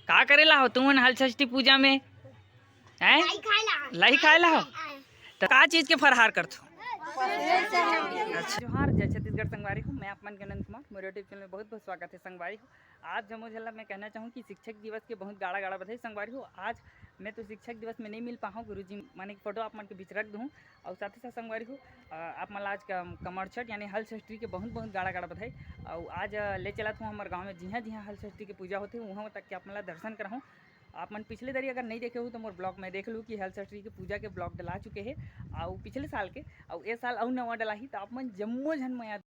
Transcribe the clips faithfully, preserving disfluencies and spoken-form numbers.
का करे ला हो तुमन हल षष्ठी पूजा में? हैं? लाई खाए ला। लाई खाए ला हो? हाँ। तो का चीज के फरहार करथो? अच्छा, जोहार, जय छत्तीसगढ़ संगवारी हो। मैं आप मन के अनंत कुमार, मोर YouTube चैनल में बहुत बहुत स्वागत है संगवारी हो। आप जम्मो झन ला मैं कहना चाहूँ कि शिक्षक दिवस के बहुत गाड़ा गाड़ा बधाई संगवारी हो। आज मैं तो शिक्षक दिवस में नहीं मिल पाहूँ गुरुजी, माने कि फोटो आप मन के बीच रख दूँ। और साथ ही साथ संगवारी हो, अ, आप मन ला आज का कमरछठ यानी हल षष्ठी के बहुत बहुत गाड़ा गाड़ा बधाई। और आज, अ, ले चलत हूँ हमर गाँव में, जिहाँ जिहाँ हल षष्ठी के पूजा होथे, उहाँ तक के आप मन ला दर्शन कराहूँ। आप मन पिछले दरी अगर नहीं देखे हो तो मोर vlog में देख लू कि हल षष्ठी के पूजा के vlog डला चुके हे, और पिछले साल के, और ए साल अउ नवा डलाही, तो आप मन जम्मो झन मया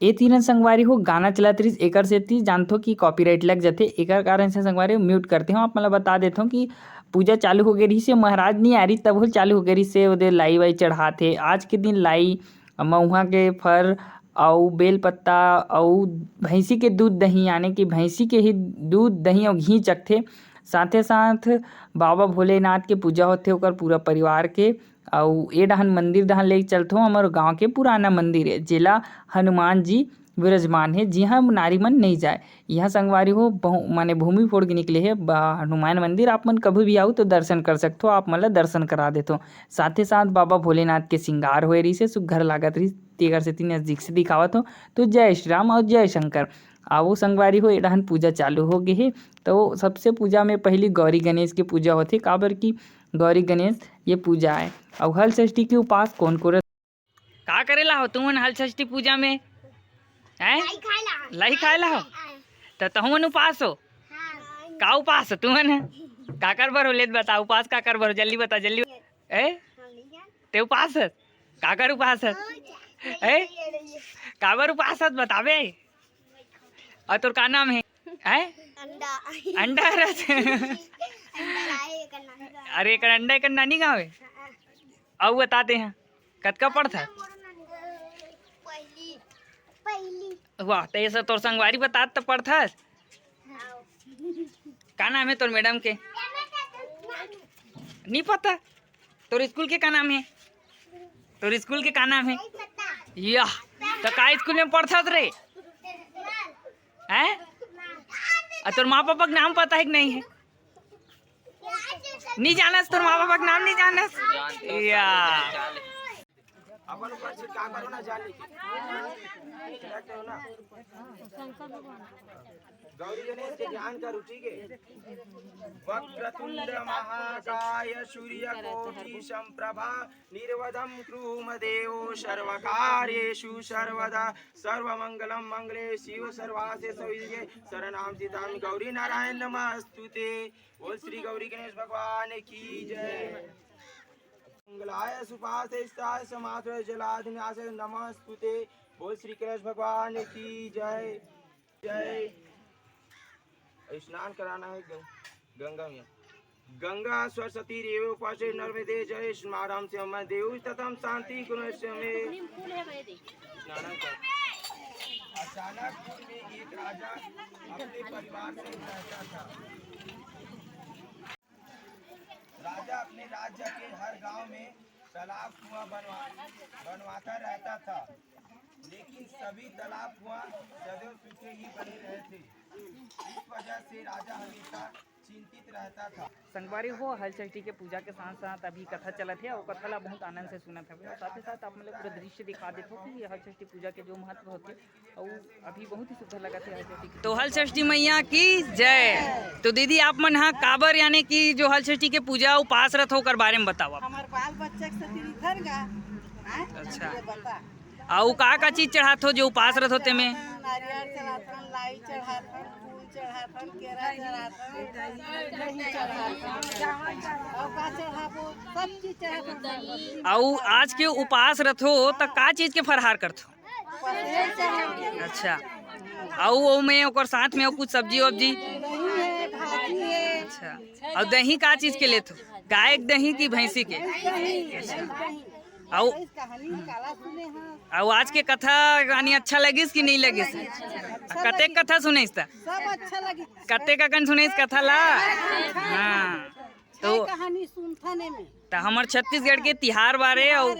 ए तीरन संगवारी हो, गाना चलत रहिस, एकर सेती जानथो कि copyright लग जथे, एकर कारण से संगवारी हो mute करते हो। आप मन ला बता देथो कि पूजा चालू हो गे रहिस हे, महाराज नहीं आ रही तब हो चालू हो गे रहिस हे, ओदे लाई वाई चढ़ात हे। आज के दिन लाई, महुआ के फर अउ बेल पत्ता अउ भैंसी के दूध दही, यानी कि भैंसी के ही दूध दही अउ घी चखथे। साथे साथ बाबा भोलेनाथ के पूजा होथे, ओकर पूरा परिवार के। अउ ए डहन मंदिर डहन ले चलथो, हमर गांव के पुराना मंदिर हे, जेला हनुमान जी विराजमान हे, जिहां नारी मन नहीं जाए। यहाँ संगवारी हो, बहु-, माने भूमि फोड़ के निकले हे ब-, हनुमान मंदिर। आप मन कभी भी आओ तो दर्शन कर सकथो, आप मन ला दर्शन करा देथो। साथे साथ बाबा भोलेनाथ के श्रृंगार होए रहिस हे, सुग्घर लागत रहिस, तेकर सेती नजदीक से दिखावत हो। तो जय श्री राम और जय शंकर। आवो संगवारी हो, ए डहन पूजा चालू हो गे हे। तो सबसे पूजा में पहली गौरी गणेश के पूजा होथे, काबर कि गौरी गणेश ये पूजा आय। अउ हल षष्ठी के उपास कोन कोन रथ-, का करे ला हो तुमन हल षष्ठी पूजा में? हैं? लाई खाए ला। लाई खाए ला हो? हाँ। त तहुमन उपास हो? हाँ। का उपास हो तुमन? काकर बर हो, लेत बता, उपास काकर बर हो? जल्दी बता, जल्दी। ए? हम नहीं जानते। ते उपास हस? काकर उपास हस? हाँ, ए? काबर उपास हस, बताबे? और तोर का नाम है? हैं? अंडा। अंडा रस। अंडा लाए एकर नानी गाँव। अरे, एकर अंडा एकर नानी गाँव है? हाँ। अउ बता दे हैं, कतका पढ़थस? पहली, पहली। वाह, त ये सब तोर संगवारी बतात त पढ़थस? हाँ। का नाम है तोर मैडम के? नहीं पता। तोर स्कूल के का नाम है? तोर स्कूल के का नाम है? नहीं पता। या, त का स्कूल में पढ़थस रे? हैं? आ तोर माँ पापा के नाम पता है कि नहीं है? नहीं जानस, तोर माँ पापा के नाम नहीं जानस? या। अपन ऊपर छिड़काव करो ना, जान लेके। छिड़कते हो ना। गौरी गणेश के ध्यान करो, ठीक है? वक्रतुंड महाकाय सूर्यकोटि संप्रभा निर्विघ्नं कुरु मे देव सर्वकार्येषु सर्वदा। सर्वमंगलं मंगले शिवे सर्वार्थे साधिके शरण्यं त्वां गौरी नारायणी नमोऽस्तु ते। बोल श्री गौरी गणेश भगवान की जय। मंगलाय सुपास्ते स्थाय समाश्रय जलादिनाश नमोऽस्तु ते। बोल श्री कृष्ण भगवान की जय। जय। स्नान कराना है गं-, गंगा में। गंगा सरस्वती रेवे उपासे नर्मदे जय स्मारम से मैं देव तथम शांति गुण से में स्नान कर। अचानकपुर में एक राजा अपने परिवार से रहता था। राजा अपने राज्य के हर गांव में तालाब कुआं बनवा-, बनवाता रहता था, लेकिन सभी तालाब कुआं सदैव सूखे ही बने रहे थे। इस वजह से राजा हमेशा चिंतित रहता था। संगवारी हो, हल षष्ठी के पूजा के साथ साथ अभी कथा चलत हे और कथा ला बहुत आनंद से सुनत हवे और साथ ही साथ आप मन ला पूरा दृश्य दिखा देथो कि हल षष्ठी पूजा के जो महत्व होथे। अउ अभी बहुत ही सुंदर लगत हे हल षष्ठी। तो हल षष्ठी मैया की जय। तो दीदी, आप मन हा काबर, यानी कि जो हल षष्ठी के पूजा उपास रथो, ओकर बारे में बताओ आप। हमार बाल बच्चा के साथ इधर गा। हैं? अच्छा। ये बता। अउ का का चीज चढ़ाथो जो उपास रथो तेमे? नारियल चढ़ाथन, लाई चढ़ाथन, फूल चढ़ाथन, केरा चढ़ाथन, दही चढ़ाथन। अउ का चढ़ाबो? सब चीज चढ़ाथन। अउ आज के उपास रथो त का चीज के फरहार करथो? अच्छा, अउ ओमे ओकर साथ में अउ कुछ सब्जी वब्जी? दही है, भाजी है। अच्छा, अउ दही का चीज के लेथो? गाय के दही कि भैंसी के? दही, दही। अउ कहानी काला सुने हैं। अउ आज के कथा यानी अच्छा लगिस कि नहीं लगिस? कतेक कथा सुनेस त? सब अच्छा लगिस। कतेक अकन सुनेस कथा ला? हाँ। तो कहानी सुनथन एमे। त हमर छत्तीसगढ़ के तिहार बारे अउ,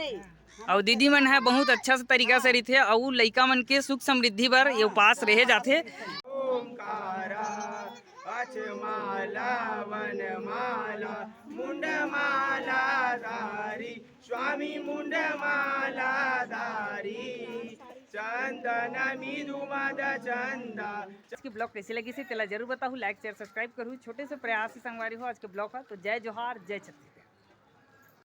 अउ दीदी मन ह बहुत अच्छा से तरीका से रहिथे अउ लइका मन के सुख समृद्धि बर ये उपास रहे जाथे। ओंकारा, अच माला वनमाला मुंडमाला धारी, स्वामी मुंडमाला धारी, चंदन मिधु मद चंदा। आज के ब्लॉग कैसे लगिस हे तेला जरूर बताहू, लाइक शेयर सब्सक्राइब करहू। छोटे से प्रयास हे संगवारी हो आज के ब्लॉग ह। तो जय जोहार, जय छत्तीसगढ़।